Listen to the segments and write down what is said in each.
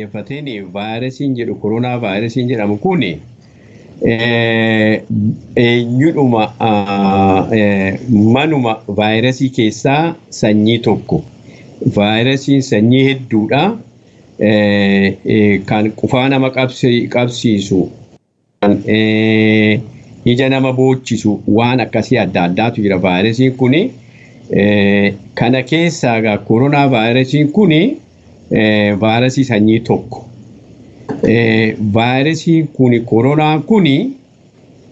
xiyyeeffateen vaayirasiin jedhu koronaa vaayirasiin jedhamu kun eenyudhuma manuma vaayirasii keessaa sanyii tokko. Vaayirasiin sanyii hedduudha. Kan qufaa nama qabsiisu, ija nama boochisu waan akkasii adda addaatu jira vaayirasiin kuni. Kana keessaa egaa koronaa vaayirasiin kuni vaayirasii sanyii tokko. Vaayirasiin kuni koronaan kuni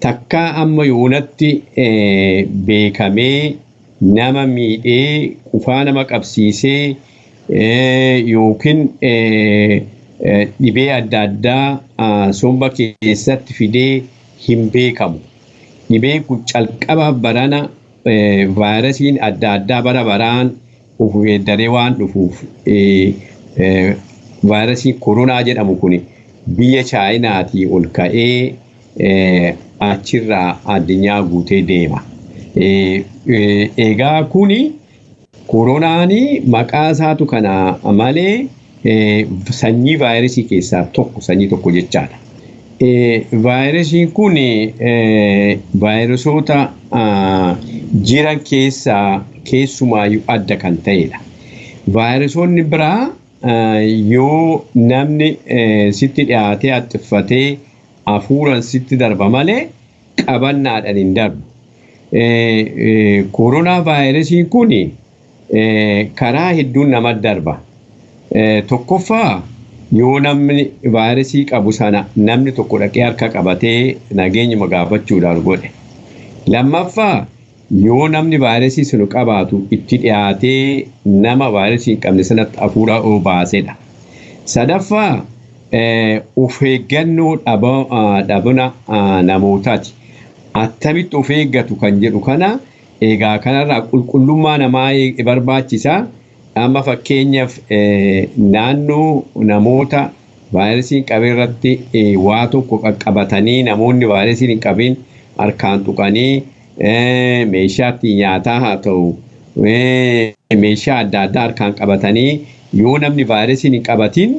takkaa amma yoonatti beekamee nama miidhee qufaa nama qabsiisee yookiin dhibee adda addaa somba keessatti fidee hin beekamu. Dhibeen kun calqaba barana vaayirasiin adda addaa bara baraan of geeddaree waan dhufuuf vaayirasiin koronaa jedhamu kun biyya chaayinaatii ol ka'ee achirraa addunyaa guutee deema. Egaa kuni koronaan maqaa isaatu kana malee sanyii vaayirasii keessaa tokko sanyii tokko jechaadha. Vaayirasiin kun vaayiresoota jiran keessaa keessumaayyuu adda kan ta'edha. Vaayiresoonni biraa yoo namni sitti dhiyaatee haxxiffatee hafuuraan sitti darba malee qabannaadhaan hin darbu. Koronaa vaayirasiin kun karaa hedduun namatti darba. Tokkoffaa yoo namni vaayirasii qabu sana namni tokko dhaqee harka qabatee nageenyuma gaafachuudhaan godhe. Lammaffaa yoo namni vaayirasii sun qabaatu itti dhiyaatee nama vaayirasii hin qabne sanatti hafuura oo baasedha. Sadaffaa of eeggannoo dhabina namootaati. Attamitti of eeggatu kan jedhu kana egaa kanarraa qulqullummaa namaa barbaachisa. Amma fakkeenyaaf naannoo namoota vaayirasiin qabe irratti waa tokko qaqqabatanii namoonni vaayirasiin hin qabin harkaan tuqanii meeshaa ittiin nyaataa haa ta'u meeshaa adda addaa harkaan qabatanii yoo namni vaayirasiin hin qabatin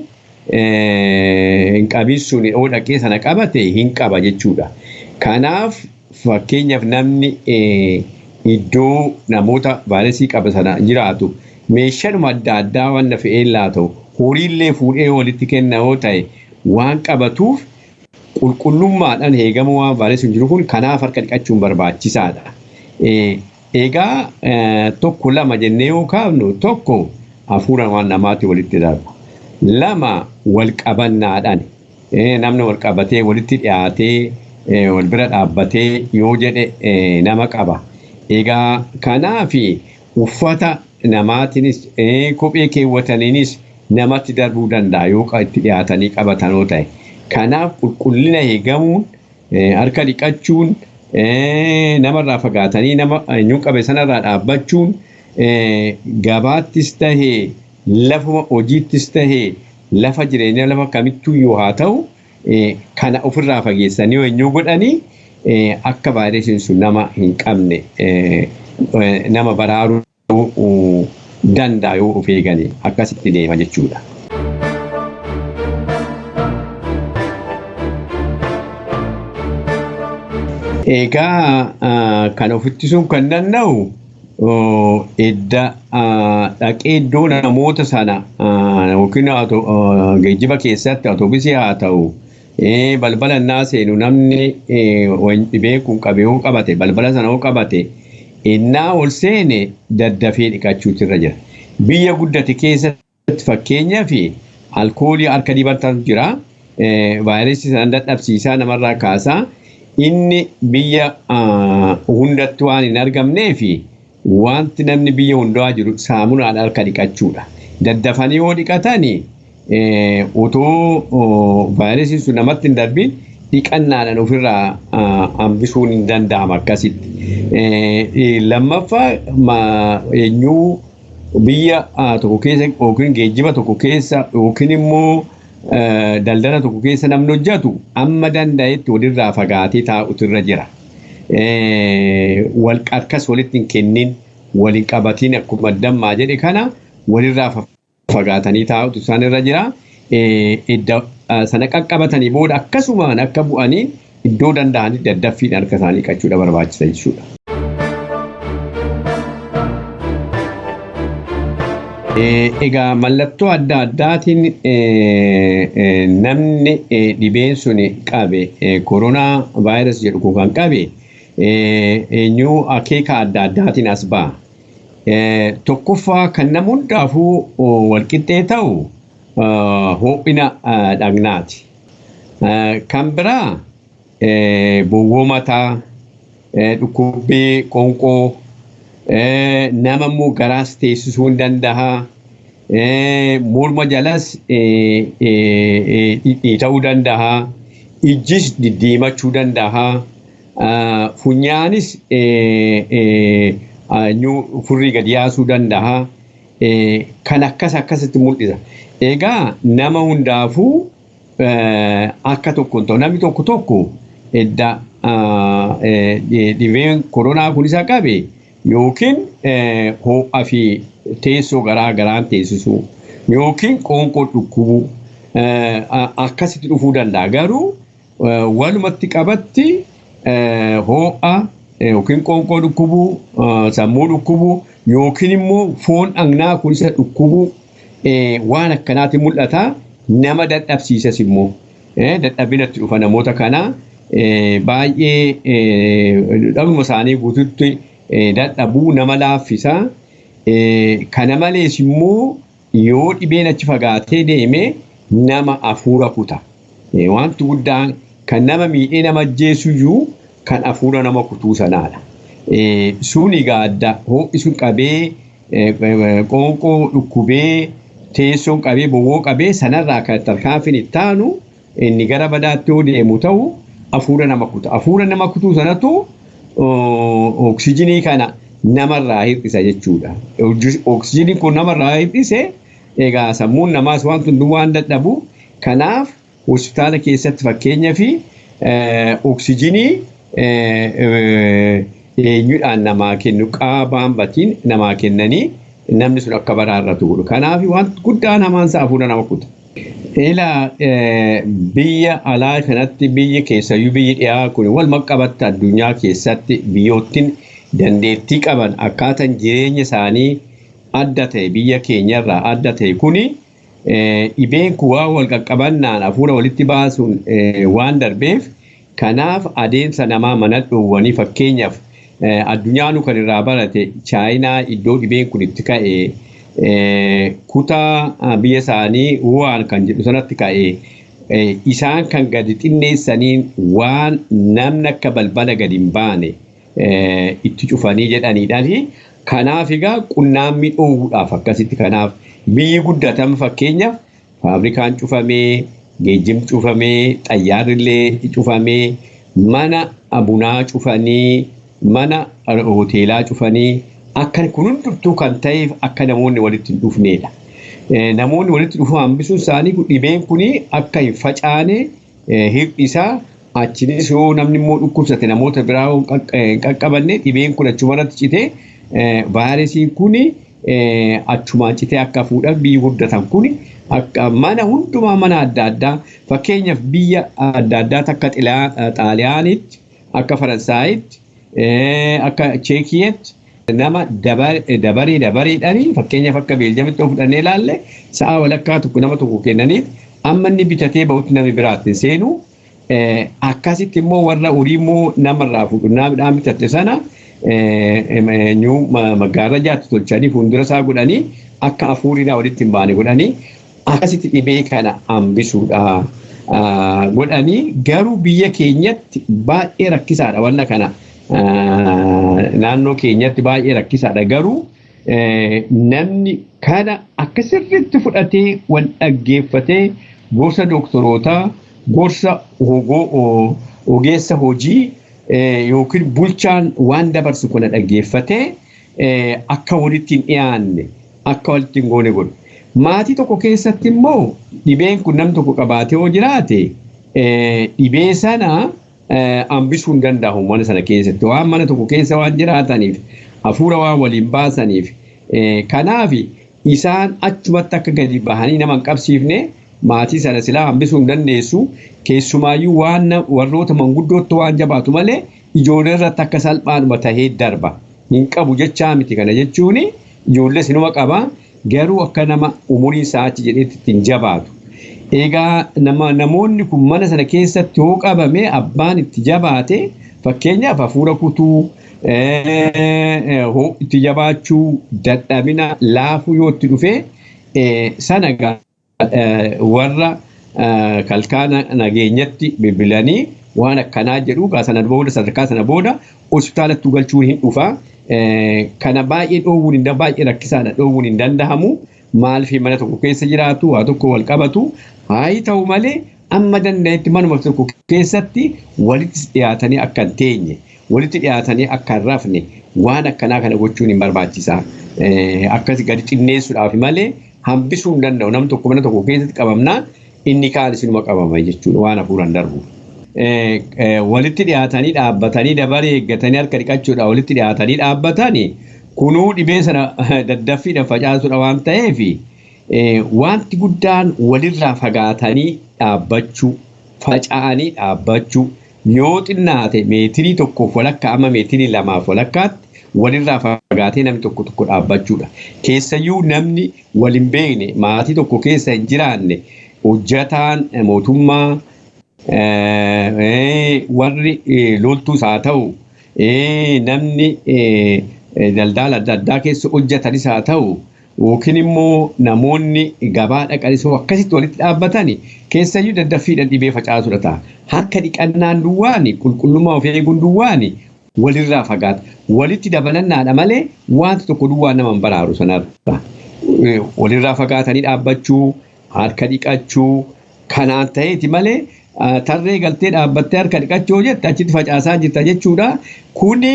hin qabin sun yoo dhaqee sana qabate hin qaba jechuudha. Kanaaf fakkeenyaaf namni iddoo namoota vaayirasii qaba sana jiraatu meeshaadhuma adda addaa waan fe'ee laa ta'u horiillee fuudhee walitti kenna yoo ta'e waan qabatuuf qulqullummaadhaan eegamuu waan vaayirasiin jiru kun kanaaf harka dhiqachuun barbaachisaadha. Egaa tokko lama jennee yoo kaafnu tokko hafuura waan namaatti walitti darba. Lama wal qabannaadhaan namni wal qabatee walitti dhiyaatee wal bira dhaabbatee yoo jedhe nama qaba. Egaa kanaaf uffata namaatiinis kophee keewwataniinis namatti darbuu danda'a yoo itti dhiyaatanii qabatan yoo ta'e. Kanaaf qulqullina eegamuun harka dhiqachuun namarraa fagaatanii nama eenyuun qabe sanarraa dhaabbachuun gabaattis tahee lafuma hojiittis tahee lafa jireenyaa lafa kamittuu yoo haa ta'u kana ofirraa fageessanii eenyuu godhanii akka vaayirasiin sun nama hin qabne nama baraaruu danda'a yoo of eeganii akkasitti deema jechuudha. Egaa kan of ittisuun kan danda'u edda dhaqee iddoo namoota sana yookiin geejjiba keessatti atoobisii haa ta'u balbala innaa seenu namni dhibee kun qabe yoo qabate balbala sana yoo qabate innaa ol seene daddafee dhiqachuutu irra jira. Biyya guddate keessatti fakkeenyaaf alkoolii harka dibatantu jira. Vaayirasii sana dadhabsiisaa namarraa kaasaa. Inni biyya hundatti waan hin argamneef wanti namni biyya hundaa jiru saamunaan harka dhiqachuudha. Daddafanii yoo dhiqatan otoo vaayirasiin sun namatti hin darbin dhiqannaadhaan ofirraa hambisuun hin danda'ama akkasitti. Lammaffaa eenyuu biyya tokko keessa yookiin geejjiba tokko keessa yookiin immoo daldala tokko keessa namni hojjetu amma danda'etti walirraa fagaatee taa'utu irra jira. Wal harkas walitti hin kennin waliin qabatiin akkuma dammaa jedhe kana walirraa fagaatanii taa'utu isaan irra jira. Edda sana qaqqabatanii booda akkasumaan akka bu'anii iddoo danda'anii daddaffiin harka isaanii dhiqachuudha barbaachisa jechuudha. Egaa mallattoo adda addaatiin namni dhibeen sun qabe, koronaa vaayirasii jedhu kun kan qabe, eenyu akeeka adda addaatiin as ba'a. Tokkoffaa, kan nama hundaafuu walqixxee ta'u ho'ina dhagnaati. Kan biraa bowwoo mataa, dhukkubbii qoonqoo, nama immoo garaas teessisuu hin danda'a. Morma jalas ta'uu danda'a. Ijjis diddiimachuu danda'a. Funyaanis furrii gadi yaasuu danda'a. Kan akkas akkasitti mul'isa. Egaa nama hundaafuu akka tokko hin ta'u. Namni tokko tokko edda dhibeen koronaa kun isa qabe yookiin ho'aa fi teessoo garaa garaan teessisuu yookiin qoonqoo dhukkubuu akkasitti dhufuu danda'a. Garuu walumatti qabatti ho'a yookiin qoonqoo dhukkubuu, sammuu dhukkubuu yookiin immoo foon dhagnaa kun isa dhukkubuu waan akkanaatti mul'ata. Nama dadhabsiisas immoo dadhabinatti dhufa namoota kanaa, baay'ee dhagnuma isaanii guututti dadhabuu, nama laaffisa. Kana malees immoo yoo dhibeen achi fagaatee deeme nama afuura kuta. Wanti guddaan kan nama miidhee nama ajjeesuyyuu kan afuura nama kutuu sanaadha. Sun egaa adda ho'i sun qabee, qoonqoo dhukkubee, teessoon qabee, bowwoo qabee, sanarraa kan tarkaanfiin itti aanu inni gara badaatti yoo deemu ta'u afuura nama kuta. Afuura nama kutuu sanatu oksijinii kana namarraa hir'isa jechuudha. Oksijiniin kun namarraa hir'ise, egaa sammuun namaas waan hunduu waan dadhabu, kanaaf hospitaala keessatti fakkeenyaa fi oksijinii eenyudhaan namaa kennu, qaabaan batiin namaa kennanii namni sun akka baraarratu godhu. Kanaaf waan guddaan hamaan isaa hafuura nama kuta. Ilaa, biyya alaa kanatti, biyyi keessayyuu biyyi dhiyaa kun wal qabatta addunyaa keessatti biyyoottiin dandeettii qaban akkaataan jireenya isaanii adda ta'e, biyya keenyarraa adda ta'e kuni, dhibeen kun waan wal qaqqabannaan hafuura walitti baasuun waan darbeef, kanaaf adeemsa namaa mana dhoowwanii, fakkeenyaaf addunyaanu kan irraa barate Chaayinaa, iddoo dhibeen kun itti ka'e, kutaa biyya isaanii Wuhaan kan jedhu sanatti ka'e, isaan kan gadi xinneessaniin waan namni akka balbala gadi hin baane itti cufanii jedhaniidhaani. Kanaaf egaa qunnaammii dhoowwuudhaaf akkasitti, kanaaf biyyi guddatama fakkeenyaaf faabrikaan cufamee, geejjibni cufamee, xayyaarrillee cufamee, mana bunaa cufanii, mana hoteelaa cufanii, akka kun hundumtuu kan ta'eef akka namoonni walitti hin dhufnedha. Namoonni walitti dhufuu hambisuun isaanii dhibeen kun akka hin facaane hir'isaa, achinis yoo namni immoo dhukkubsate namoota biraa hin qaqqabanne, dhibeen kun achumarratti citee, vaayirasiin kun achumaan citee akka fuudhan, biyyi guddatan kun akka mana hundumaa, mana adda addaa, fakkeenyaaf biyya adda addaatti akka Xaaliyaanitti, akka Faransaayitti, akka Cheekiyeetti nama dabaree dabareedhaan, fakkeenyaaf akka Beeljamitti yoo fudhannee ilaalle, sa'a walakkaa tokko nama tokko kennaniif, amma inni bitatee bahutti namni biraatti hin seenu. Akkasitti immoo warra horii immoo namarraa fuudhu, midhaan bitatte sana magaalaa jaatti tolchanii fuuldura isaa godhanii akka hafuurri walitti hin baane godhanii, akkasitti dhibee kana hambisuudha godhanii. Garuu biyya keenyatti baay'ee rakkisaadha wanna kana, naannoo keenyatti baay'ee rakkisaadha. Garuu namni kana akka sirriitti fudhatee wal dhaggeeffatee gorsa dooktorootaa, gorsa ogeessa hojii yookiin bulchaan waan dabarsu kana dhaggeeffatee akka walitti hin dhiyaanne, akka walitti hin goone godhu. Maatii tokko keessatti immoo dhibeen kun nam tokko qabaatee yoo jiraate, dhibee sana hambisuu hin danda'amu mana sana keessatti, waan mana tokko keessa waan jiraataniif, hafuura waan waliin baasaniif. Kanaaf isaan achumatti akka gadi bahanii nama hin qabsiifne Maatii sana silaa hambisuu hin dandeessu. Keessumaayyuu waan warroota manguddootti waan jabaatu malee ijoollee irratti akka salphaadhuma tahee darba. Hin qabu jechaa miti kana jechuun ijoollee sinuma qaba. Garuu akka nama umurii isaa achi jedheetti ittiin jabaatu. Egaa namoonni kun mana sana keessatti yoo qabame abbaan itti jabaate fakkeenyaaf hafuura kutuu, itti jabaachuu, dadhabina, laafuu yoo itti dhufe sana warra kalkaana nageenyatti bilbilanii waan akkanaa jedhu sana booda sadarkaa sana booda hospitaalatti galchuun hin dhufa. Kana baay'ee dhoowwuun hin baay'ee rakkisaadha dhoowwuun hin danda'amu. Maaliif mana tokko keessa jiraatu waa tokko wal qabatu haa ta'u malee amma danda'etti manuma tokko keessatti walitti dhiyaatanii akka hin teenye walitti dhiyaatanii akka hin rafne waan akkanaa kana gochuun hin barbaachisaa. Akkas gadi xinneessuudhaaf malee hambisuu hin danda'u nam tokko mana tokko keessatti qabamnaan inni kaan isinuma qabama jechuudha waan hafuuraan darbu. Walitti dhiyaatanii dhaabbatanii dabaree eeggatanii harka dhiqachuudha walitti dhiyaatanii dhaabbatanii kunuu dhibee sana daddaffiidhaan facaasuudha waan ta'eef wanti guddaan walirraa fagaatanii dhaabbachuu faca'anii dhaabbachuu yoo xinnaate meetirii tokkoof walakkaa amma meetirii lamaaf walakkaatti walirraa fagaatee namni tokko tokko dhaabbachuudha. Keessayyuu namni wal hin beekne maatii tokko keessa hin jiraanne hojjataan mootummaa warri loltuus haa ta'u namni daldala adda addaa keessa hojjetanis haa ta'u yookiin immoo namoonni gabaa dhaqanis akkasitti walitti dhaabbatani keessayyuu daddaffiidhaan dhibee facaasudha ta'a. Harka dhiqannaan duwwaani qulqullummaa of eeguun duwwaani walirraa fagaata. Walitti dabalannaadha malee wanta tokko duwwaan nama hin baraaru sanarra. Walirraa fagaatanii dhaabbachuu, harka dhiqachuu kanaan ta'eeti malee tarree galtee dhaabbattee harka dhiqachuu jette achitti facaasaa jirta jechuudha. Kuni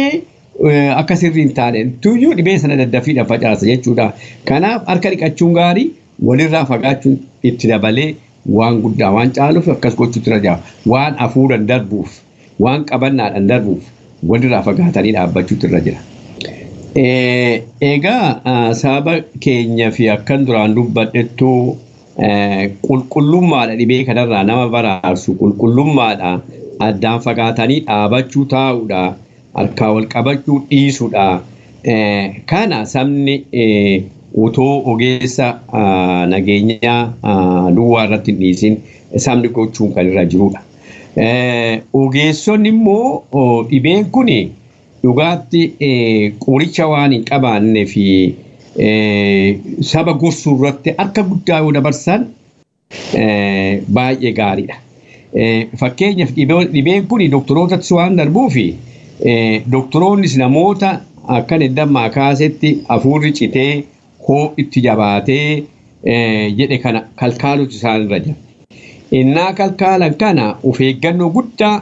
akka sirrii hin taane tuyyuu dhibee sana daddaffiidhaan facaasa jechuudha. Kanaaf harka dhiqachuun gaarii walirraa fagaachuun itti dabalee waan guddaa waan caaluuf akkas gochuutu irra jira. Waan hafuuraan darbuuf, waan qabannaadhaan darbuuf walirraa fagaatanii dhaabbachuutu irra jira. Egaa sababa keenya fi akkan duraan dubbadhettu qulqullummaadha dhibee kanarraa nama baraarsu qulqullummaadha addaan fagaatanii dhaabachuu taa'uudha. Harkaa wal qabachuu dhiisuudha. Kana sabni otoo ogeessa nageenyaa duwwaa irratti hin dhiisin sabni gochuun kan irra jirudha. Ogeessonni immoo dhibeen kun dhugaatti qoricha waan hin qabaannee fi saba gorsuu irratti harka guddaa yoo dabarsan baay'ee gaariidha. Fakkeenyaaf dhibeen kun doktorootatti waan darbuufi doktoroonnis namoota akkan heddammaa kaasetti hafuurri citee hoo itti jabaatee jedhe kana kalkaalutu isaanirra jira. Innaa kalkaalan kana of eeggannoo guddaa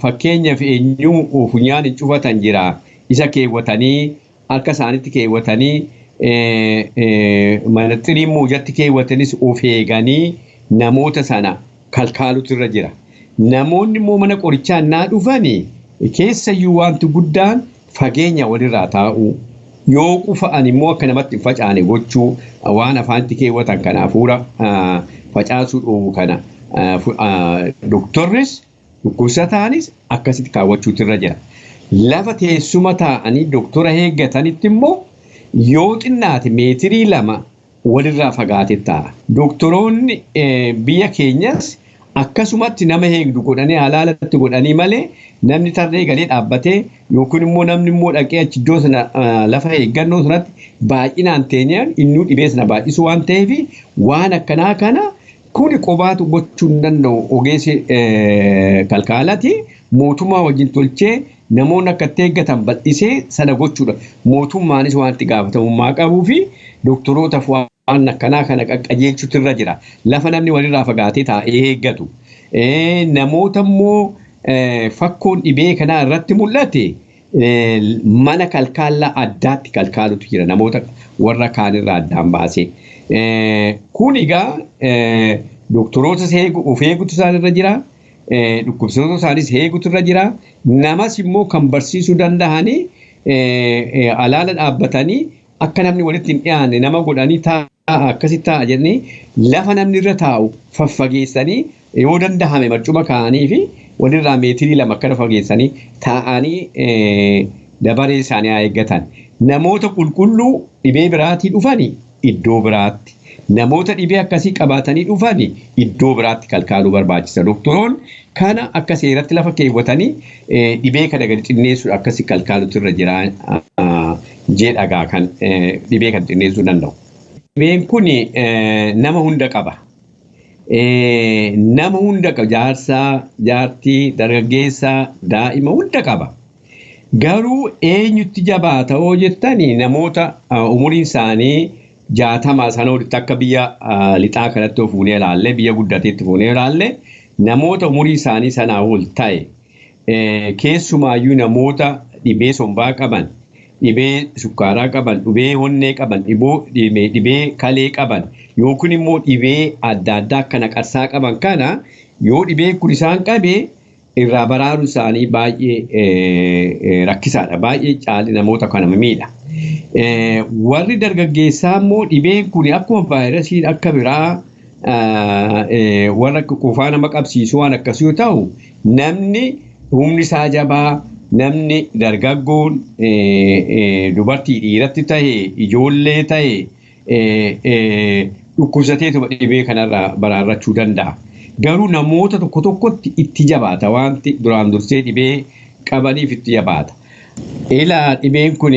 fakkeenyaaf eenyuu funyaan hin cufatan jira isa keewwatanii harka isaanitti keewwatanii manaxirii immoo keewwatanis of eeganii namoota sana kalkaalutu irra jira. Namoonni immoo mana qorichaa innaa dhufanii keessayyuu wanti guddaan fageenya walirraa taa'uu yoo qufa'an immoo akka namatti hin facaane gochuu waan afaanitti keewwatan kana hafuura facaasuu dhoowwu kana doktorris dhukkubsataanis akkasitti kaawwachuutu irra jira. Lafa teessuma taa'anii doktora eeggatanitti immoo yoo xinnaate meetirii 2 walirraa fagaate taa'a. Doktoroonni biyya keenyas akkasumatti nama eegdu godhanii halaalatti godhanii malee namni tarree galee dhaabbatee yookiin immoo namni immoo dhaqee achi iddoo sana lafa eeggannoo sanatti baay'inaan teenyaan innuu dhibee sana baay'isu waan ta'eef waan akkanaa kana kuni qobaatu gochuu hin danda'u ogeessi kalkaalati mootummaa wajjin tolchee namoonni akka itti eeggatan bal'isee sana gochuudha. Mootummaanis waan itti gaafatamummaa qabuu fi doktorootaaf waan akkanaa kana qaqqajeelchuutu irra jira. Lafa namni walirraa fagaatee taa'ee eeggatu. Namoota immoo fakkoon dhibee kanaa irratti mul'ate mana kalkaallaa addaatti kalkaalutu jira namoota warra kaanirraa addaan baasee. Kun egaa doktoroota of eegutu isaanirra jira. Dhukkubsattoota isaanis eegutu irra jira. Namas immoo kan barsiisuu danda'anii alaala dhaabbatanii akka namni walitti hin dhiyaanne nama godhanii taa'an. taa'a akkasitti taa'a jedhanii lafa namni irra taa'u faffageessanii yoo dandahame marcuma kaa'anii fi walirraa meetirii 2 akkana fageessanii taa'anii dabaree isaanii haa eeggatan. Namoota qulqulluu dhibee biraatii dhufanii iddoo biraatti. Namoota dhibee akkasii qabaatanii dhufanii iddoo biraatti kalkaaluu barbaachisa. Doktoroon kana akka seeratti lafa keewwatanii dhibee kana gadi xinneessuudha akkasii kalkaalutu irra jira jedhagaa kan dhibee kana xinneessuu danda'u. Dhibeen kun nama hunda qaba. Nama hunda qaba. Jaarsaa, jaartii, dargaggeessaa, daa'ima hunda qaba. Garuu eenyutti jabaata hoo jettani namoota umuriin isaanii 60 sana olitti akka biyya lixaa kanatti fuunee ilaalle biyya guddateetti fuunee ilaalle namoota umurii isaanii sanaa ol ta'e keessumaayyuu namoota dhibee sombaa qaban, dhibee sukkaaraa qaban, dhibee onnee qaban, dhibee kalee qaban yookiin immoo dhibee adda addaa akka naqarsaa qaban kana yoo dhibeen kun isaan qabe irraa baraaruun isaanii baay'ee rakkisaadha. Baay'ee caali namoota kana miidha. Warri dargaggeessaa immoo dhibeen kun akkuma vaayirasiin akka biraa warra qufaa nama qabsiisu waan akkasii yoo ta'u namni humni isaa jabaa namni dargaggoon dubartii dhiiratti ta'e ijoollee ta'e dhukkubsateetuma dhibee kanarraa baraarrachuu danda'a. Garuu namoota tokko tokkotti itti jabaata wanti duraan dursee dhibee qabaniif itti jabaata. Ilaa dhibeen kun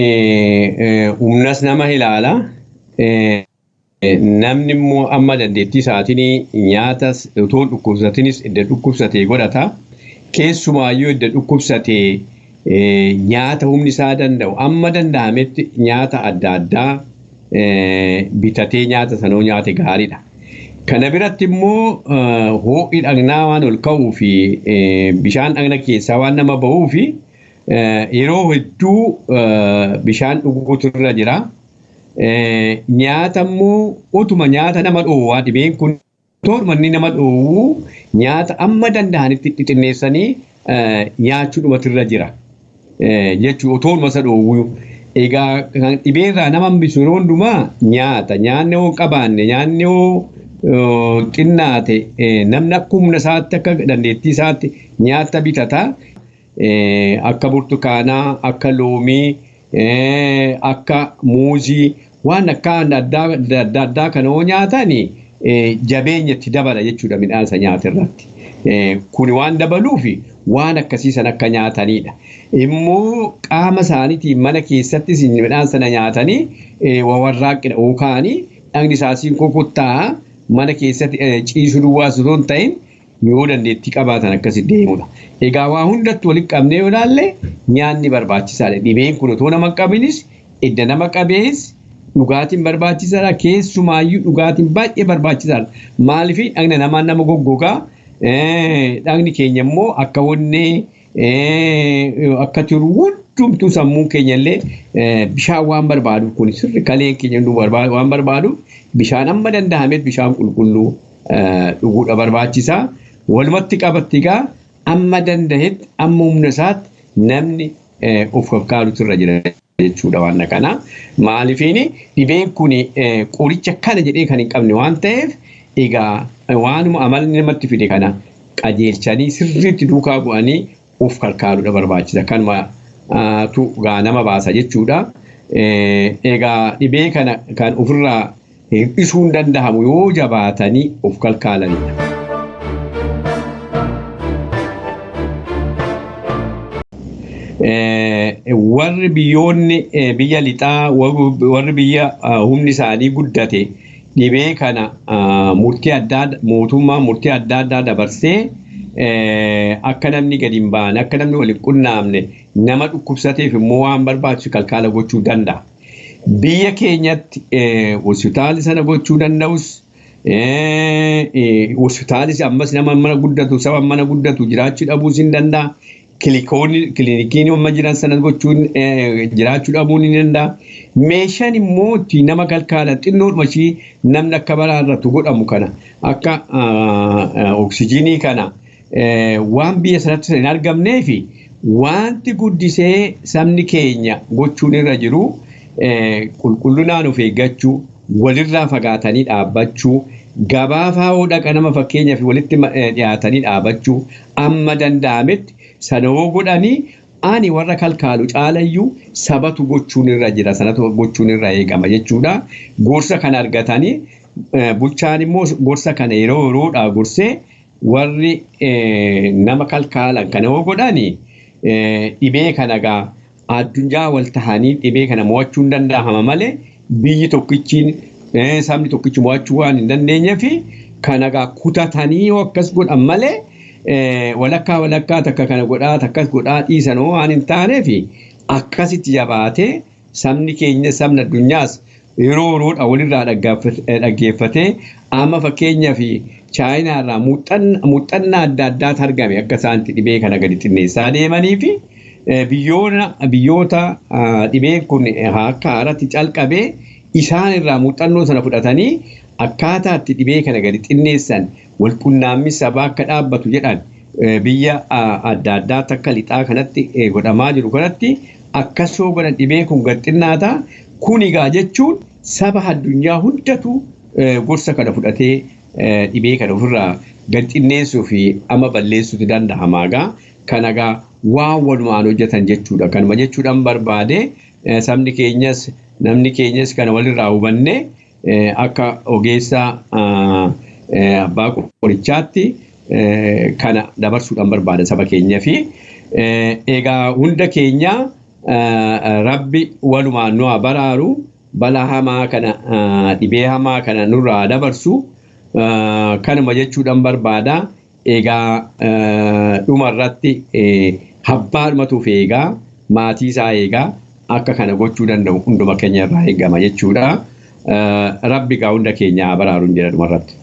humnas nama ilaala. Namni immoo amma dandeettii isaatiin nyaatas otoo dhukkubsatinis edda dhukkubsatee godhata. Keessumaayyuu edda dhukkubsatee nyaata humni isaa danda'u amma danda'ametti nyaata adda addaa bitatee nyaata sanoo nyaate gaariidha. Kana biratti immoo ho'i dhagnaa waan ol ka'uu fi bishaan dhagna keessaa waan nama ba'uu fi yeroo hedduu bishaan dhuguutu irra jira. Nyaata immoo utuma nyaata nama dhoowwaa dhibeen kun tooruma inni nama dhoowwu nyaata amma danda'anitti xixinneessanii nyaachuudhumatu irra jira. Jechuun otooruma isa dhoowwu. Egaa kan dhibeerraa nama hambisu yeroo hundumaa nyaata. Nyaanni yoo qabaanne nyaanni yoo xinnaate namni akka humna isaatti akka dandeettii isaatti nyaata bitata. Akka burtukaanaa, akka loomii, akka muuzii waan akka adda addaa kana yoo nyaatan jabeenya itti dabala jechuudha midhaan isa nyaata irratti. Kun waan dabaluuf waan akkasii sana akka nyaatanidha. Immoo qaama isaaniitiin mana keessattis midhaan sana nyaatanii warraaqidha yookaan dhagni isaasiin kokottaa'a mana keessatti ciisuu duwwaas osoo hin ta'in yoo dandeettii qabaatan akkasi deemudha. Egaa waa hundatti walitti qabnee yoo ilaalle nyaanni barbaachisaadha. Dhibeen kun otoo nama hin qabinis edda nama qabees dhugaatiin barbaachisaadha. Keessumaayyuu dhugaatiin baay'ee barbaachisaadha. Maaliif dhagna namaa nama goggogaa dhagni keenya immoo akka onnee akka tiru hundumtuu sammuun keenya illee bishaan waan barbaaduuf kun sirri kaleen keenya hunduu waan barbaaduuf bishaan amma danda'ametti bishaan qulqulluu dhuguudha barbaachisaa. Walumatti qabatti egaa amma danda'etti amma humna isaatti namni of kakkaalutu irra jira jechuudha waan kana. Maaliifiin dhibeen kun qoricha kana jedhee kan hin qabne waan ta'eef egaa waanuma amalli namatti fide kana qajeelchanii sirriitti duukaa bu'anii of kalkaaluudha barbaachisa. Kanuma tu gaa nama baasa jechuudha. Egaa dhibee kana kan ofirraa hir'isuu hin danda'amu yoo jabaatanii of kalkaalanidha. Warri biyyoonni biyya lixaa warri biyya humni isaanii guddate dhibee kana murtii addaa mootummaa murtii adda addaa dabarsee akka namni gadi hin baane akka namni waliin qunnaamne nama dhukkubsateef immoo waan barbaachisu kalkaala gochuu danda'a. Biyya keenyatti hospitaali sana gochuu danda'us hospitaalis ammas nama mana guddatu saba mana guddatu jiraachuu dhabuus hin danda'a. Kilinikiin amma jiran sana gochuun jiraachuu dhabuun ni danda'a. Meeshaan immoo ittiin nama kalkaalan xinnoodhuma ishii namni akka baraarratu godhamu kana akka oksijiinii kana waan biyya sanatti hin argamnee fi wanti guddisee sabni keenya gochuun irra jiru qulqullinaan of eeggachuu Walirraa fagaatanii dhaabbachuu, gabaa faa'oo dhaqa nama fakkeenyaaf walitti dhiyaatanii dhaabbachuu amma danda'ametti sana hoo godhanii, ani warra kalkaalu caalayyuu sabatu gochuun irra jira, sanatu gochuun irra eegama jechuudha. Gorsa kana argatanii, bulchaan immoo gorsa kana yeroo yeroodhaa gorsee, warri nama kalkaalan kana hoo godhanii, dhibee kana gaa addunyaa wal tahanii dhibee kana mo'achuu hin danda'ama malee, biyyi tokkichiin, sabni tokkichi mo'achuu waan hin dandeenyeef, kana gaa kutatanii yoo akkas godhan malee, walakkaa walakkaa takka kana godhaa takkas godhaa dhiisan waan hin taaneef, akkasitti jabaatee sabni keenya, sabni addunyaas yeroo yeroodha walirraa dhaggeeffatee, amma fakkeenyaaf Chaayinaarraa muuxannaa adda addaatu argame akka isaan dhibee kana gadi xinneessaa deemanii fi biyyoota dhibeen kun akka haaratti calqabee isaan irraa muuxannoo sana fudhatanii, akkaataa itti dhibee kana gadi xinneessan, walqunnaammii sabaa akka dhaabbatu jedhan, biyya adda addaatti akka lixaa kanatti godhamaa jiru kanatti akkasoo godhan, dhibee kun gad xinnaata. Kun egaa jechuun saba addunyaa hundatu gorsa kana fudhatee dhibee kana ofirraa gad xinneessuu fi amma balleessuutu danda'ama egaa. Kana egaa waan walumaan hojjetan jechuudha. Kanuma jechuudhaan barbaade, sabni keenyas, namni keenyas kana walirraa hubannee, akka ogeessa abbaa qorichaatti kana dabarsuudhaan barbaada saba keenya fi egaa hunda keenya Rabbi walumaan nu haa baraaru, balaa hamaa kana, dhibee hamaa kana nurraa dabarsu, kanuma jechuudhaan barbaada. Egaa dhuma irratti habbaadhumatuuf eegaa, maatii isaa eegaa, akka kana gochuu danda'u hunduma keenya irraa eegama jechuudha. Rabbi egaa hunda keenya haa baraaru jedha dhumarratti.